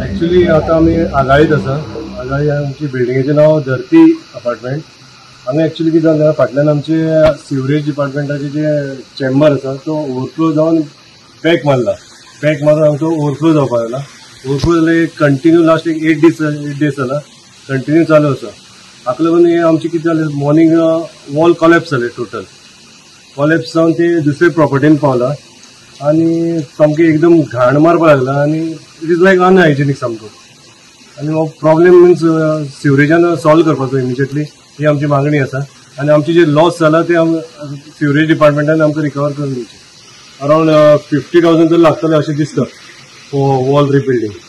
Actually आता आमी आगाळीत आसा. आगाळी आमची बिल्डिंगेचें नांव धरती अपार्टमेंट. हांगा एक्चुअली कितें जालें, फाटल्यान आमचे सिवरेज डिपार्टमेंटाचे जे चेंबर आसा तो ओवरफ्लो जावन पॅक मारला. पॅक मारून आमचो ओवरफ्लो जावपाक लागला. ओवरफ्लो जाले कंटिन्यू लास्ट एक एट डेज जाला कंटिन्यू चालू आसा. हाका लागून हे आमचें कितें जालें, मॉर्निंग वॉल कॉलेप्स जालें, टोटल कॉलेप्स जावन ते दुसरे प्रॉपर्टीन पावला आनी सामकें एकदम घाण मारपाक लागला आनी it is like unhygienic सामको. आनी हो प्रॉब्लेम मिन्स सिवरेजान सॉल्व करपाचो इमिजिएटली, ही आमची मागणी आसा. आनी आमची जे लॉस जाला ते सिवरेज डिपार्टमेंटान आमकां रिकवर करून दिवचे. अरावंड 50,000 तर लागतले अशें दिसता फॉर वॉल रिबिल्डींग.